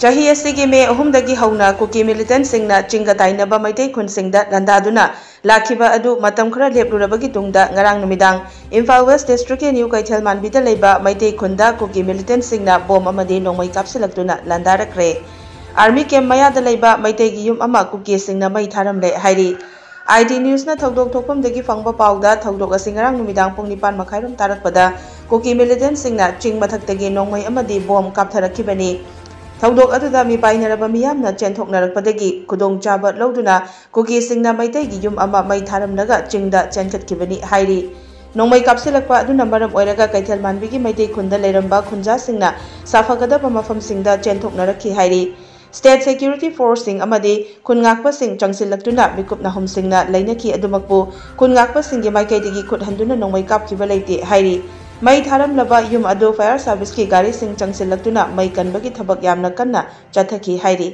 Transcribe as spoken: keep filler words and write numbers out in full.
ꯆꯍꯤ ꯑꯁꯤꯒꯤ ꯃꯦ ꯑꯍꯨꯝꯗꯒꯤ ꯍꯧꯅ ꯀꯨꯀꯤ ꯃꯤꯂꯤꯇꯦꯟꯁꯤꯡꯅ ꯆꯤꯡꯒ ꯇꯥꯏꯅꯕ ꯃꯩꯇꯩ ꯈꯨꯟꯁꯤꯡꯗ ꯂꯥꯟꯗꯥꯗꯨꯅ ꯂꯥꯛꯈꯤꯕ ꯑꯗꯨ ꯃꯇꯝ ꯈꯔ ꯂꯦꯞꯂꯨꯔꯕꯒꯤ ꯇꯨꯡꯗ ꯉꯔꯥꯡ ꯅꯨꯃꯤꯗꯥꯡ ꯏꯝꯐꯥꯜ ꯋꯦꯁ ꯗꯤꯁꯇ꯭ꯔꯤꯛꯀꯤ ꯅ꯭ꯌꯨ ꯀꯩꯊꯦꯜ ꯃꯥꯟꯕꯤꯗ ꯂꯩꯕ ꯃꯩꯇꯩ ꯈꯨꯟꯗ ꯀꯨꯀꯤ ꯃꯤꯂꯤꯇꯦꯟꯁꯤꯡꯅ ꯕꯣꯝ ꯑꯃꯗꯤ ꯅꯣꯡꯃꯩ ꯀꯥꯞꯁꯤꯜꯂꯛꯇꯨꯅ ꯂꯥꯟꯗꯥꯔꯛꯈ꯭ꯔꯦ꯫ ꯑꯥꯔꯃꯤ ꯀꯦꯝ ꯃꯌꯥꯗ ꯂꯩꯕ ꯃꯩꯇꯩꯒꯤ ꯌꯨꯝ ꯑꯃ ꯀꯨꯀꯤꯁꯤꯡꯅ ꯃꯩ ꯊꯥꯔꯝꯂꯦ ꯍꯥꯏꯔꯤ꯫ ꯑꯥꯏ ꯗꯤ ꯅ꯭ꯌꯨꯁꯅ ꯊꯧꯗꯣꯛ ꯊꯣꯛꯐꯝꯗꯒꯤ ꯐꯪꯕ ꯄꯥꯎꯗ ꯊꯧꯗꯣꯛ ꯑꯁꯤ ꯉꯔꯥꯡ ꯅꯨꯃꯤꯗꯥꯡ ꯄꯨꯡ ꯅꯤꯄꯥꯟ ꯃꯈꯥꯏꯔꯣꯝ ꯇꯥꯔꯛꯄꯗ ꯀꯨꯀꯤ ꯃꯤꯂꯤꯇꯦꯟꯁꯤꯡꯅ ꯆꯤꯡ ꯃꯊꯛꯇꯒꯤ ꯅꯣꯡꯃꯩ ꯑꯃꯗꯤ ꯕꯣꯝ ꯀꯥꯞꯊꯔꯛꯈꯤꯕꯅꯤ꯫ ꯊꯧꯗꯣꯛ ꯑꯗꯨꯗ ꯃꯤꯄꯥꯏꯅꯔꯕ ꯃꯤꯌꯥꯝꯅ ꯆꯦꯟꯊꯣꯛꯅꯔꯛꯄꯗꯒꯤ ꯈꯨꯗꯣꯡꯆꯥꯕ ꯂꯧꯗꯨꯅ ꯀꯨꯀꯤꯁꯤꯡꯅ ꯃꯩꯇꯩꯒꯤ ꯌꯨꯝ ꯑꯃ ꯃꯩ ꯊꯥꯔꯝꯂꯒ ꯆꯤꯡꯗ ꯆꯦꯟꯊꯠꯈꯤꯕꯅꯤ ꯍꯥꯏꯔꯤ꯫ ꯅꯣꯡꯃꯩ ꯀꯥꯞꯁꯤꯜꯂꯛꯄ ꯑꯗꯨꯅ ꯃꯔꯝ ꯑꯣꯏꯔꯒ ꯀꯩꯊꯦꯜ ꯃꯥꯟꯕꯤꯒꯤ ꯃꯩꯇꯩ ꯈꯨꯟꯗ ꯂꯩꯔꯝꯕ ꯈꯨꯟꯖꯥꯁꯤꯡꯅ ꯁꯥꯐꯒꯗꯕ ꯃꯐꯝꯁꯤꯡꯗ ꯆꯦꯟꯊꯣꯛꯅꯔꯛꯈꯤ ꯍꯥꯏꯔꯤ꯫ ꯁ꯭ꯇꯦꯠ ꯁꯦꯀ꯭ꯌꯨꯔꯤꯇꯤ ꯐꯣꯔꯁꯁꯤꯡ ꯑꯃꯗꯤ ꯈꯨꯟ ꯉꯥꯛꯄꯁꯤꯡ ꯆꯪꯁꯤꯜꯂꯛꯇꯨꯅ ꯃꯤꯀꯨꯞ ꯅꯥꯍꯨꯝꯁꯤꯡꯅ ꯂꯩꯅꯈꯤ꯫ ꯑꯗꯨꯃꯛꯄꯨ ꯈꯨꯟ ꯉꯥꯛꯄꯁꯤꯡꯒꯤ ꯃꯥꯏꯀꯩꯗꯒꯤ ꯈꯨꯠ ꯍꯟꯗꯨꯅ ꯅꯣꯡꯃꯩ ꯀꯥꯞꯈꯤꯕ ꯂꯩꯇꯦ ꯍꯥꯏꯔꯤ꯫ ꯃꯩ ꯊꯥꯔꯝꯂꯕ ꯌꯨꯝ ꯑꯗꯨ ꯐꯥꯌꯔ ꯁꯥꯔꯚꯤꯁꯀꯤ ꯒꯥꯔꯤꯁꯤꯡ ꯆꯪꯁꯤꯜꯂꯛꯇꯨꯅ ꯃꯩ ꯀꯟꯕꯒꯤ ꯊꯕꯛ ꯌꯥꯝꯅ ꯀꯟꯅ ꯆꯠꯊꯈꯤ ꯍꯥꯏꯔꯤ꯫